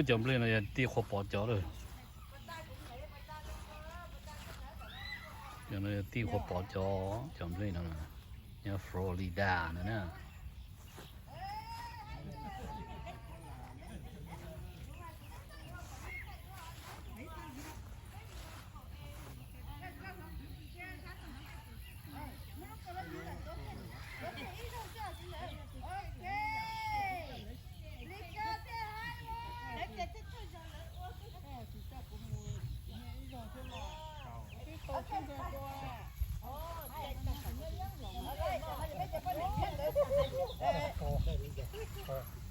Cov nplej no yog tij Qhua Pov cov lawm. Cov no yog tij Qhua Pov cov, cov nplej no nyob Florida no na.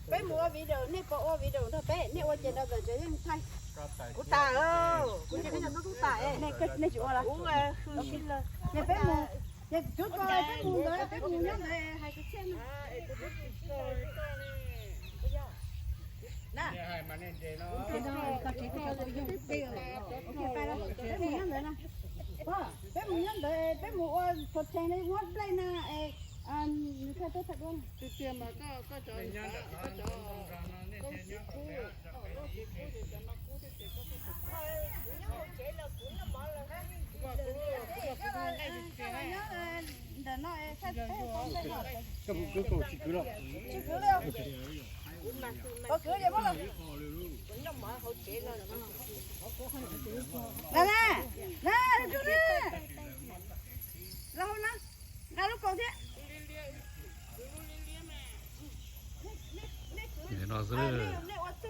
Peb mus ua video, nej puas ua video nrog peb? Nej ua ces rau ntawm tsev yeej thaij. Kuv tas, kuv ces peb cov tub tub tas. Nej tsis ua los? Peb mus, peb mus ntawd, peb mus nyob ntawd hais kwv txhiaj no. Peb mus nyob ntawd no, peb mus nyob ntawd, peb mus ua pov tseg no, muab nplej na es nws thiaj tuaj thaij duab. Ntawm no tsis kwv los, tsis kwv li. Los na, na, los hauv na, nqa lub kaus thiab. No xwb.